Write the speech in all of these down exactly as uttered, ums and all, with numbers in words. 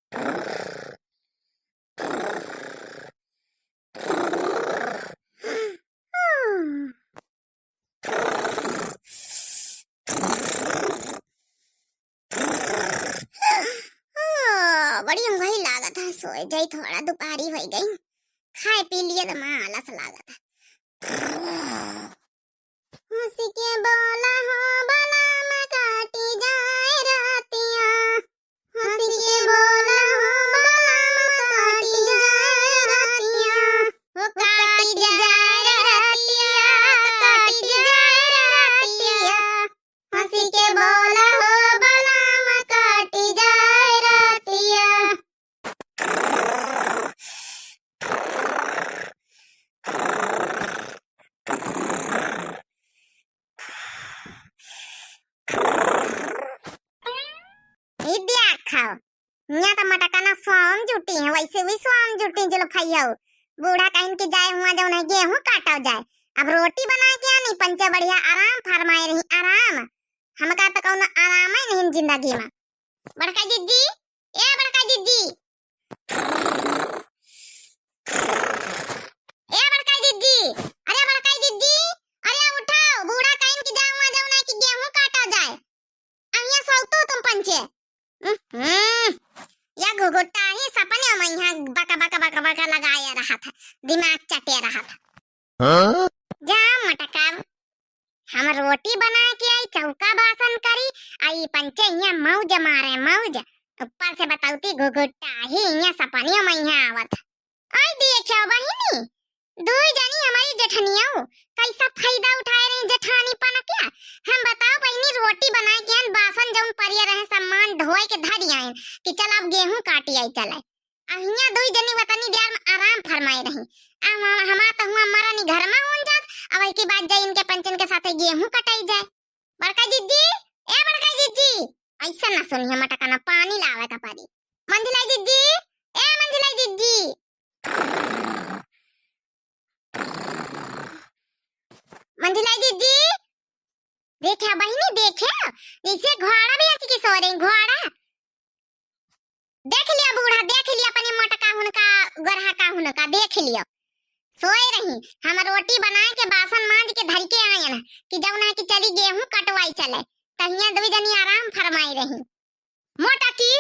ओ, बड़ी ऊँघई लागत है, सोए जाई, थोड़ा दुपहरी होइ गई, खाए पी लिए त माँ आलस लागत है। हँसी के बोला हो बलम काटी जाए रतिया, हँसी के बोला हो बलम काटी जाए रतिया, हो काटी जाए रतिया, काटी जाए रतिया। हँसी के बोला हो बलम काटी जाए रतिया। ई दिया खाओ, हियाँ त मटकना स्वाम जुटी है, वैसे भी स्वाम जुटी जुल्फैया। बूढ़ा कहिन कि जाए हुआ जौन है गेहूं काटो जाए। अब रोटी बनाए के आनी, पंचे बढ़िया आराम फरमाए रही, आराम। हमका त कौनो आराम ही नहीं जिंदगी में। बड़का जिज्जी, ए बड़का जिज्जी, ए बड़का जिज्जी, अरे बड़का जिज्जी, अरे उठाओ, बूढ़ा कहिन कि जाए हुआ जौन है कि गेहूं काटो जाए। अहिया सोतू तुम पंचे। हम्म, या घुघुट्टा ही सपने में यहाँ बका बका बका बका लगाए रहत है, दिमाग चटे रहत है। हाँ? जा मटका, हम रोटी बना के आई, चौका बासन करी, आ ई पंचे यहाँ मौज मारे, मौज। ऊपर से बतौती घुघुट्टा ही यहाँ सपने में यहाँ आवत है। आई देखो बहिनी, दुई जनी हमारी जेठनियाऊ कैसा फायदा उठाए रही जेठानीपन क्या। हम बताओ बहिनी, रोटी बनाए के आन, बासन जौन परिया रहे सब मांज धोए के धरी आएन कि चल अब गेहूं काटी आई चले। अहिया दुई जनी वतनी द्यार में आराम फरमाए रही। अब हम, हमार त हुआ मरनी घर में होन जात, अब एक बाद जाई इनके पंचन के साथे गेहूं कटाई जाए। बड़का जिज्जी, ए बड़का जिज्जी, ऐसा ना सुनिए मटका ना, पानी लावे का पड़ी। मंझिलाई जिज्जी, ए मंझिलाई जिज्जी, मंझिलाई जिज्जी, देखे बहिनी देखे, जैसे घोड़ा भी अच्छी की सो रही घोड़ा। देख लिया बूढ़ा, देख लिया अपने मोटका हुनका, गोरहा का हुनका, देख लिया। सोए रही, हम रोटी बनाए के बासन मांज के धर के आयन कि जौन है कि चली गेहूं कटवाई चले, तहिया दुई जनी आराम फरमाई रही। मोटकी,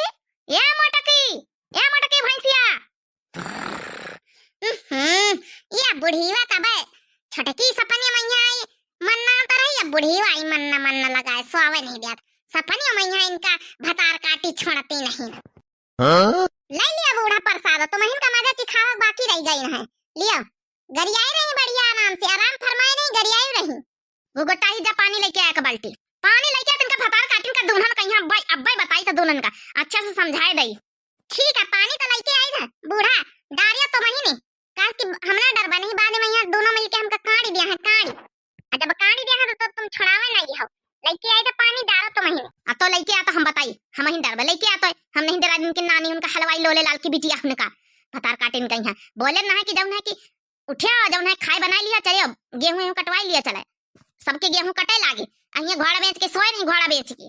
ए मोटकी, ए मोटकी भैंसिया। हम्म, ये बुढ़ीवा तबे छोटकी सपने मैया आई, मन्ना तो रही, अब बुढ़ीवा आई मन्ना मन्ना लगाए, सोवे नहीं देत। सपने मैया इनका भतार काटी छोड़ती नहीं। हाँ? ले लिया बूढ़ा प्रसाद, तुमहिन का मजा चिखावे बाकी रह गई है। लियो, गरियाई रही बढ़िया आराम से, आराम फरमाए रही, गरियाई रही। घुघुट्टा ही जा पानी लेके आया एक बाल्टी, पानी लेके आ, तिनका भतार काटिन का दुल्हन कहिया अब्बे, अब्बे बताई त दुल्हन का, अच्छा से समझाए दई। ठीक है, पानी तो लेके आई ना बूढ़ा, डारिया तुमहिन, काहे कि हमरा डर बा नहीं, बाद में यहाँ दोनों मिलके हमका काड़ी दिया है, काड़ी। आ जब काड़ी दिया है तो, तो तुम छोड़ावे ना ये हो, लेके आई तो पानी डारो तुमहिन। आ तो लेके आ तो हम बताई, हमहिन डरबे, लेके आ तो हम नहीं डरा, इनके नानी उनका हलवाई लोले लाल की बिटिया उनका भतार काटिन कहिया बोले ना है कि जौन है कि उठिया, जौन है खाए बनाए लिया, चले अब गेहूं वेहूं कटवाए लिया चले। सबके गेहूं कटे लागे, अहिया घोड़ा बेच के सोए नहीं, घोड़ा बेच के।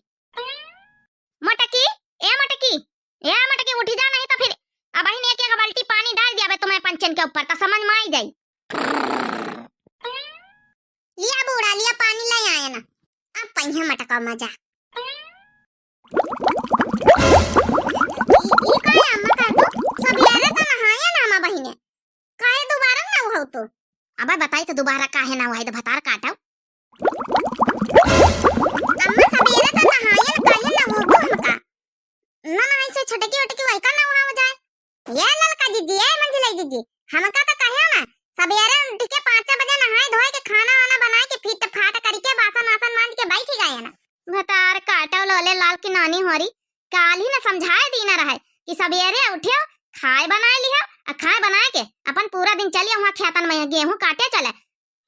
मोटकी, ए मोटकी, ए मोटकी, उठी जा नहीं तो फिर अबहिन एक एक बाल्टी पानी डाल दिया बे तुम्हें पंचन के ऊपर, तो समझ में आई जाई। लिया बूढ़ा, लिया पानी ले आया ना, अब पहिया मटका मजा। ई, ई का है अम्मा कर दो, सब यारे तो नहाया ना अम्मा बहिने। काहे दोबारा ना उहाऊ तो? अबे बताई तो दोबारा काहे ना उहाई तो भतार काटो। अम्मा सबेरे तो नहायन काहे ना उहाऊ तो हमका? ना नहाई से छटकी उटकी वही का ना उहाऊ जाए। ये ललका जिज्जी, ए मंझिलाई जिज्जी, हमका तो कहे ना, सबेरे उठ के पाँच बजे नहाए धोए के खाना वाना बनाए के फिट फाट करके बासन वासन मांज के बैठ गए ना। भतार काटो लोले लाल की नानी होरी, काल ही ना समझाए दीना रहे कि सबेरे उठियो, खाए बनाए लिहो, आ खाए बनाए के अपन पूरा दिन चलियो वहाँ खेतन में गेहूं काटे चले।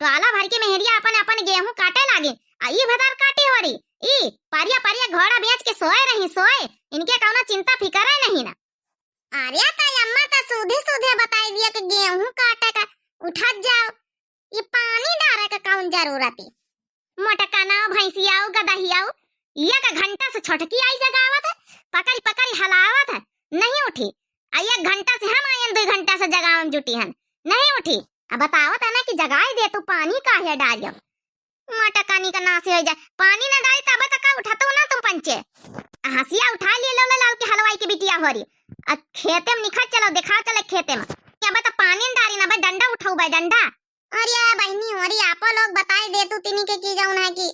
तो आला भर के मेहरिया अपन अपन गेहूं काटे लागी, आ ई भतार काटे होरी, ई परिया परिया घोड़ा बेच के सोए रही, सोए, इनके कौनो चिंता फिकर है नहीं ना। अरे तो अम्मा तो सूधे सूधे बताई दिया कि गेहूं काटे का, उठत जाओ, ये पानी डारे का कौन जरूरत है? मोटका ना भैंसियाऊ गदहियाऊ, एक घंटा से छोटकी आई जगावत है, पकड़ी पकड़ी हलावत है, नहीं उठी। आ एक घंटा से हम आयन, दुइ घंटा से जगावम जुटी हन, नहीं उठी। अब बतावत है ना कि जगाई दे तू, पानी काहे डारियो? मटकानी का नासे होइ जाए, पानी न डारी तब तक उठतउ ना तुम पंचे। आ हंसिया उठा लिए लो लाल के हलवाई के बिटिया होरी। आ खेते में निखर चलो, दिखा चले खेते में। अब तो पानी न डारी ना बे, डंडा उठाऊ बे, डंडा। अरे बहिनी होरी, आपो लोग बताई दे तू तिनी के कि जौन है कि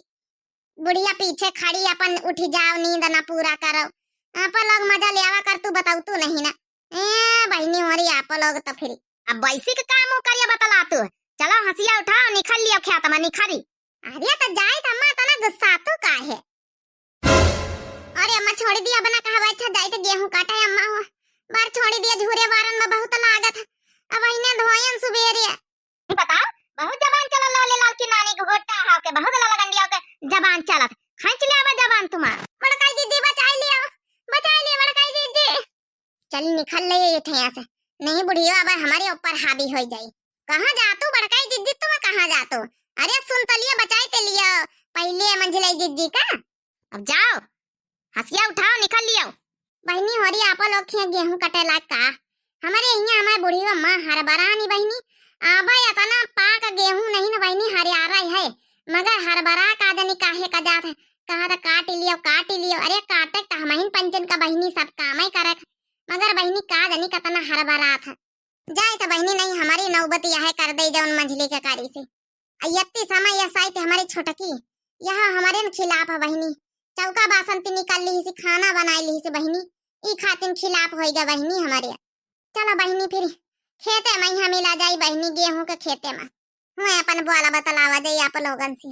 बुढ़िया पीछे खड़ी अपन उठी जाओ, नींद ना पूरा करो। आपो लोग मजा लेवा कर तू, बताऊ तू नहीं ना। ए बहिनी होरी, आपो लोग तो फिर अब वैसी के काम हो करिया बतला तू। चलो हंसिया उठाओ, निखर लियो खेत में, निखरी। अरे तो जाई त अम्मा, तना गुस्सा तू काहे? अरे अम्मा छोड़ी दिया, अब ना कहवा, अच्छा जाई त गेहूं काटे अम्मा हो। बार छोड़ी दिया, झूरे बारन में बहुत लागत है। अब इन्हें धोयन सुबेरे। नहीं बताओ, बहुत जबान चलल लाले लाल की नानी के गोटा हाव के, बहुत लाला गंडिया के जबान चलत। खींच ले अब जबान तुम्हार। बड़काई जीजी बचाई लियो, बचाई लियो बड़काई जीजी। चल निकल ले ये ठेया से, नहीं बुढ़ियो अब हमारे ऊपर हावी हो जाई। कहाँ जातू बड़काई जिज्जी, तुम कहाँ जातू? अरे सुन तो लियो, बचाई ते लियो पहले मंझिलाई जिज्जी का। अब जाओ, हंसिया उठाओ, निकल लियो। बहिनी होरी, आपो लोग खिया गेहूं कटे लाग का? हमारे यहाँ हमारे बुढ़ियो माँ हरबरानी बहिनी, आबे इतना पाक गेहूं नहीं न बहिनी, हरियारा है, मगर हरबरा का जनी काहे का जात है, कहा था काट लियो, काट लियो। अरे काटे त हमहिन पंचन का बहिनी सब कामे करे, मगर बहिनी का जनी कतना हरबरात है। जाए त बहिनी नहीं, हमारी नौबत यह कर दे जौन मंझली के कारी से। आ यत्ती समय यह साइत हमारी छोटकी, यह हमारे न खिलाफ है बहिनी। चौका बासन ती निकाल ली से, खाना बनाई ली से बहिनी, ई खातिन खिलाफ होइगा बहिनी हमारे। चलो बहिनी फिर खेते में ही हम मिला जाई बहिनी, गेहूं के खेते में। हुए अपन बोला बतलावा जाई आप लोगन से।